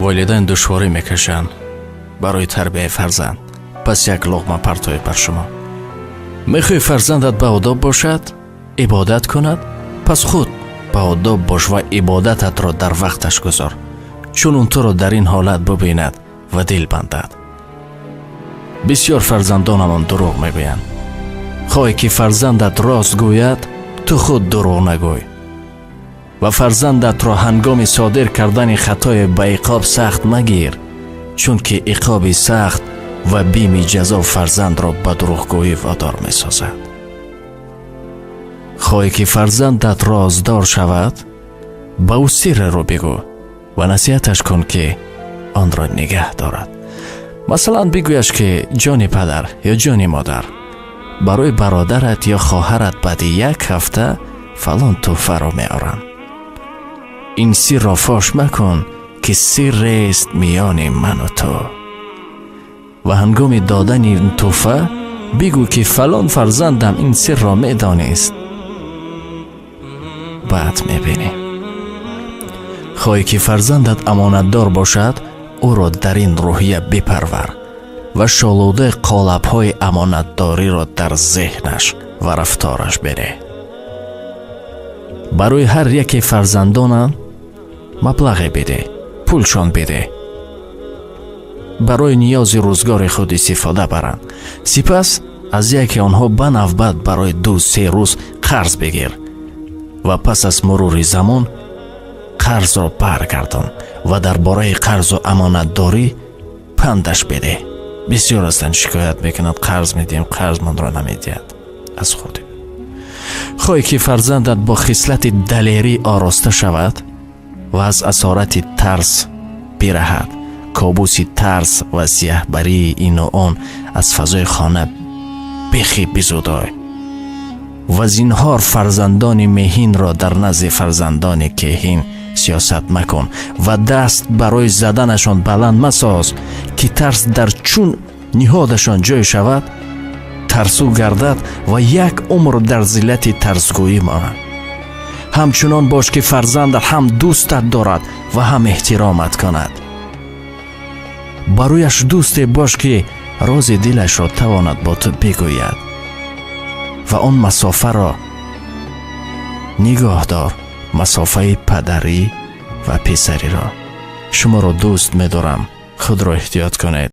Волидайн душворӣ мекашанд барои тарбияи фарзанд. Пас як луқма партоед бар шумо. Мехоҳӣ фарзандат ба одоб бошад, ибодат кунад? Пас худ ба одоб бош ва ибодататро дар вақташ гузор, чун он туро дар ин ҳолат бубинад ва дил бандад. Бисёр фарзандонамон дурӯғ мегӯянд. Хоҳӣ ки фарзандат рост гӯяд, ту худ дурӯғ нагӯй ва фарзандатро ҳангоми содир кардани хатое ба иқоб сахт магир, чунки иқоби сахт ва бими ҷазо фарзандро ба дурӯғгӯӣ водор месозад. Хоҳӣ ки фарзандат роздор шавад, ба ӯ сирреро бигӯ ва насиҳаташ кун, ки онро нигаҳ дорад. Масалан, бигӯяш, ки ҷони падар ё ҷони модар, барои бародарат ё хоҳарат баъди як ҳафта фалон тӯҳфаро меорам. Ин сирро фош макун, ки сиррест миёни ману ту. Ва ҳангоми додани ин тӯҳфа бигӯ, ки фалон фарзандам ин сирро медонист. Баъд мебинӣ. Хоҳӣ ки фарзандат амонатдор бошад, ӯро дар ин рӯҳия бипарвар ва шолудаи қолабҳои амонатдориро дар зеҳнаш ва рафтораш береҳ. Барои ҳар яке фарзандонам маблағе бидеҳ, пулшон бидеҳ, барои ниёзи рӯзгори худ истифода баранд. Сипас аз яке онҳо ба навбат барои 2-3 рӯз қарз бигир ва пас аз мурури замон қарзро баргардон ва дар бораи қарзу амонатдорӣ пандаш бидеҳ. Бисёр ҳастанд, шикоят мекунанд: қарз медиҳем, қарзмонро намедиҳад аз худ. Хоҳӣ ки фарзандат бо хислати далерӣ ороста шавад ва аз асорати тарс бираҳад, кобуси тарс ва сиёҳбарии ину он аз фазои хона бехи бизудой ва зинҳор фарзандони меҳинро дар назди фарзандони кеҳин сиёсат макун ва даст барои заданашон баланд масоз, ки тарс дар чун ниҳодашон ҷой шавад, тарсу гардад ва як умр дар зиллати тарсгӯӣ монад. Ҳамчунон бош, ки фарзандат ҳам дӯстат дорад ва ҳам эҳтиромат кунад. Барояш дӯсте бош, ки рози дилашро тавонад бо ту бигӯяд ва он масофаро нигоҳ дор, масофаи падарӣ ва писариро. Шуморо дӯст медорам, худро эҳтиёт кунед.